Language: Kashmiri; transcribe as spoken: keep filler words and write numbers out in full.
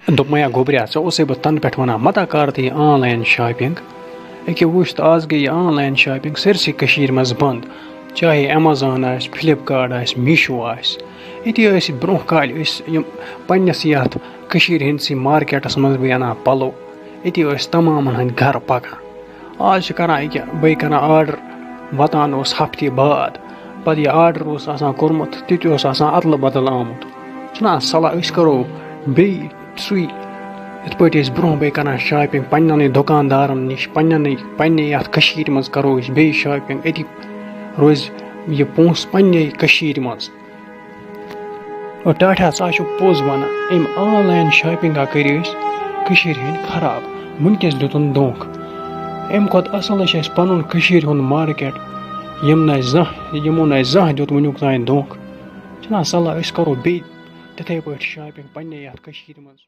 دوٚپمَے یا گوٚبریا، ژےٚ اوسَے بہٕ تَنہٕ پٮ۪ٹھ وَنان، مَتہ کَر تہٕ یہِ آن لاین شاپِنٛگ۔ أکیٛاہ وٕچھ تہٕ، آز گٔے یہِ آن لاین شاپِنٛگ سٲرسٕے کٔشیٖرِ منٛز بنٛد۔ چاہے Amazon آسہِ، Flipkart آسہِ، Meesho آسہِ۔ أتی ٲسۍ برٛونٛہہ کالہِ أسۍ یِم پنٛنِس یَتھ کٔشیٖرِ ہِنٛدسٕے مارکیٹَس منٛز بہٕ اَنان پَلو، أتی ٲسۍ تَمامَن ہٕنٛدۍ گَرٕ پَکان۔ آز چھِ کَران أکیٛاہ بٔے کَران آرڈَر، واتان اوس ہفتہِ بعد، پَتہٕ یہِ آرڈَر اوس آسان کوٚرمُت، تہِ تہِ اوس آسان اَدلہٕ بدل آمُت۔ چھُنہ صلاح أسۍ کَرو بیٚیہِ سُے، یِتھ پٲٹھۍ أسۍ برٛونٛہہ بٔے کَران شاپِنٛگ پنٛنٮ۪نٕے دُکاندارَن نِش، پنٛنٮ۪نٕے، پنٛنہِ یَتھ کٔشیٖرِ منٛز کَرو أسۍ بیٚیہِ شاپِنٛگ، أتی روزِ یہِ پونٛسہٕ پنٛنے کٔشیٖرِ منٛز۔ او ٹاٹھا، ژٕ ہا چھُکھ پوٚز وَنان، أمۍ آن لاین شاپِنٛگا کٔرۍ أسۍ کٔشیٖرِ ہِنٛدۍ خراب، وٕنکٮ۪س دیُتُن دھوکہٕ۔ اَمہِ کھۄتہٕ اَصٕل چھِ اَسہِ پَنُن کٔشیٖرِ ہُنٛد مارکیٹ، یِم نہٕ اَسہِ زانٛہہ، یِمو نہٕ اَسہِ زانٛہہ دیُت وٕنیُک تام دھوکہٕ۔ چھُنہ صلاح أسۍ کَرو بیٚیہِ تِتھَے پٲٹھۍ شاپِنٛگ پنٛنے یَتھ کٔشیٖرِ منٛز۔